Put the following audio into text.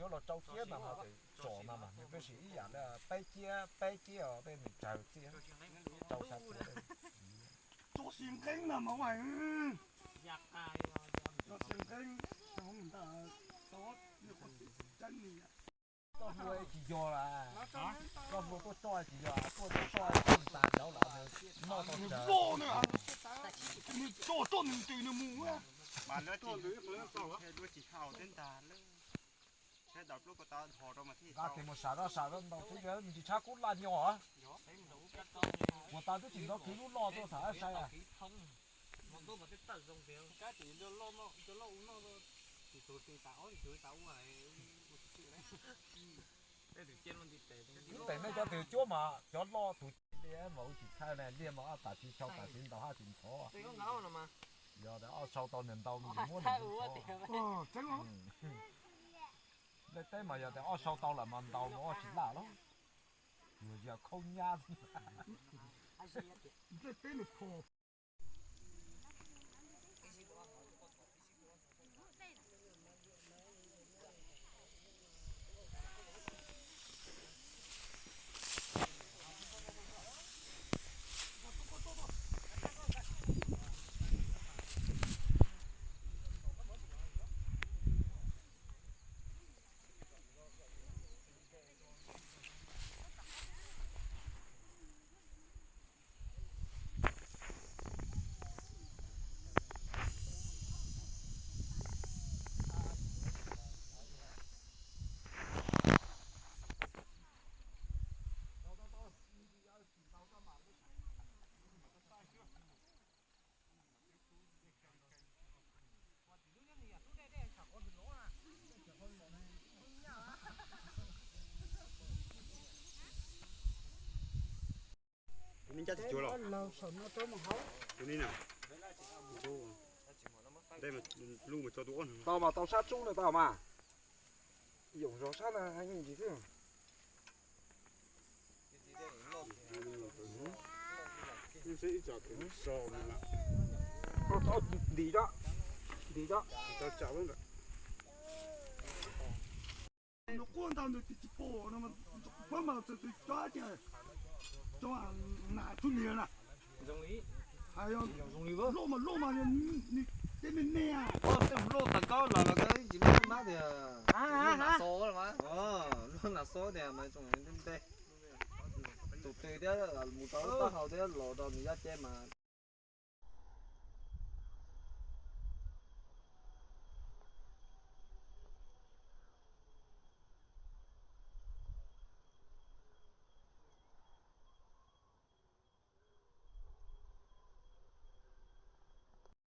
Los rau ciab no mas tsom no mas nws peb sim ib yam li peb ciab, peb ciab os, tej nws tsawg ciab rau xya tua. Tso xi nqeeb na mas ua, tso xi nqeeb, tso tsis yog, koj hlua tuaj tso tsis yog, tuaj tso tsis tas nraud los nws noj tau tsawg. Nws tso tso nws ntws nws mus. Nqa tes mus sam rau sam rau ntaus xwb, me ntsis tshab kub laj nyo. Puas tas twb tsis nrov khwv lub loj tuaj tham sai. Ib pem nej cov twg cuab mas cov loj tus li mas ua tsis txhawj ne, liaj mas ob tas tsis sau tas tsis ntaus haj tsis ntxhov. Yog ob sau tau nws ntau muab nws ntxhov. Nplej teb mas yog tias ob sau tau lawm mas ntaus mas ob tsis laj los. Yog khaub nyab. Tus ni ncaj tsis cuag los? Tus ni na. Ntej mas lub mas tso tus ob no. Tau mas tau sab tsoob na tau mas. Yoom zog sab na heev ntsis xwb. Ntim tso, ntim tso. Nws quaj ntau nws tsis pom no, pab mas txawm txawm cov tias cov nas tub liag na. Hais loj mas loj mas nws tej me me. Tej loj tag nkaub los los tsis lub nab tias lub nas xo, lub nas xo tias mas tsoom nte tus twg thiab mus rau lub taub hau thiab los rau nws yaj ceb mas